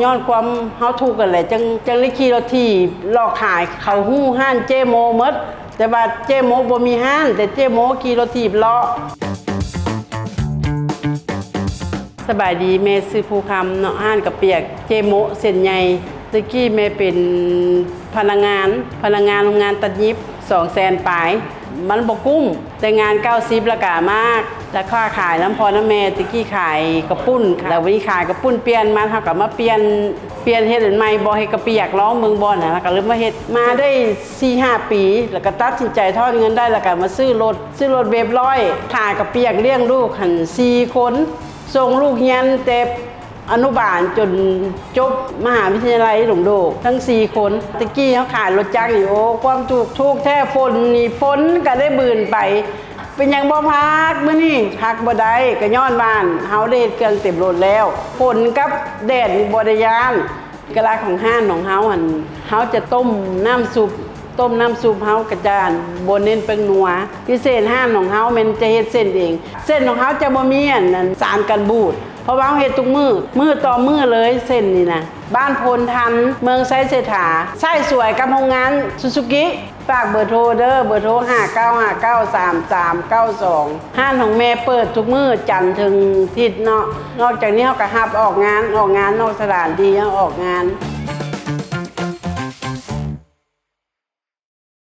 ຍ້ອນຄວາມເຮົາທຸກຫັ້ນແຫຼະ ຈັ່ງ ຈັ່ງໄດ້ຂີ່ລົດຖີບເລາະຂາຍ. ເຂົາຮູ້ຮ້ານເຈ້ໂມໝົດ ແຕ່ວ່າເຈ້ໂມບໍ່ມີຮ້ານ ແຕ່ເຈ້ໂມຂີ່ລົດຖີບເລາະ. ສະບາຍດີ ແມ່ຊື່ພູຄຳເນາະ ຮ້ານກະປຽກເຈ້ໂມເສັ້ນໃຫຍ່. ແຕ່ກີ້ແມ່ເປັນພະນັກງານ ພະນັກງານໂຮງງານຕັດຫຍິບ ສອງແສນປາຍ ມັນບໍ່ກຸ້ມ ແຕ່ງານເກົ້າສິບ ແລ້ວກະມາ ແລ້ວຄ້າຂາຍນຳພໍ່ນຳແມ່. ແຕ່ກີ້ຂາຍເຂົ້າປຸ້ນ ແລ້ວບາດນີ້ຂາຍເຂົ້າປຸ້ນ ປ່ຽນມາ ເຮົາກະມາປ່ຽນ ປ່ຽນເຮັດອັນໃໝ່ ບໍ່ເຮັດກະປຽກ ລອງເບິ່ງບໍ່ນະ ແລ້ວກະເລີ່ມມາເຮັດ ມາໄດ້ສີ່ຫ້າປີ ແລ້ວກະຕັດສິນໃຈຖອນເງິນໄດ້ ແລ້ວກະມາຊື້ລົດ ຊື້ລົດເວັບຮ້ອຍ ຂາຍກະປຽກລ້ຽງລູກຫັ້ນສີ່ຄົນ ສົ່ງລູກຮຽນແຕ່ອະນຸບານຈົນຈົບມະຫາວິທະຍາໄລດົງໂດກ ທັງສີ່ຄົນ. ແຕ່ກີ້ເຮົາຂາຍລົດຈັກນີ້ ໂອ້ ຄວາມທຸກ ທຸກແທ້. ຝົນນີ້ ຝົນກະໄດ້ບືນໄປ ເປັນຫຍັງບໍ່ພັກມື້ນີ້? ພັກບໍ່ໄດ້ ກະຍ້ອນວ່າເຮົາໄດ້ເຮັດເຄື່ອງເຕັມລົດແລ້ວ ຝົນກັບແດດນີ້ບໍ່ໄດ້ຢ້ານ. ເອກະລັກຂອງຮ້ານຂອງເຮົາຫັ້ນ ເຮົາຈະຕົ້ມນ້ຳຊຸບ ຕົ້ມນ້ຳຊຸບເຮົາກະຈະບໍ່ເນັ້ນແປ້ງນົວ. ພິເສດຮ້ານຂອງເຮົາແມ່ນຈະເຮັດເສັ້ນເອງ ເສັ້ນຂອງເຮົາຈະບໍ່ມີອັນ ອັນສານກັນບູດ ເພາະວ່າເຮົາເຮັດທຸກມື້ ມື້ຕໍ່ມື້ເລີຍ. ເສັ້ນນີ້ນະ ບ້ານໂພນທັນ ເມືອງໄຊເສດຖາ ໃຊ້ສວຍກັບໂຮງງານຊູຊູກິ. ຝາກເບີໂທເດີ ເບີໂທ ຫ້າເກົ້າຫ້າເກົ້າ ສາມສາມເກົ້າສອງ. ຮ້ານຂອງແມ່ເປີດທຸກມື້ ຈັນເຖິງທິດເນາະ. ນອກຈາກນີ້ເຮົາກະຮັບອອກງານ ອອກງານນອກສະຖານທີ່ ເຮົາອອກງານ.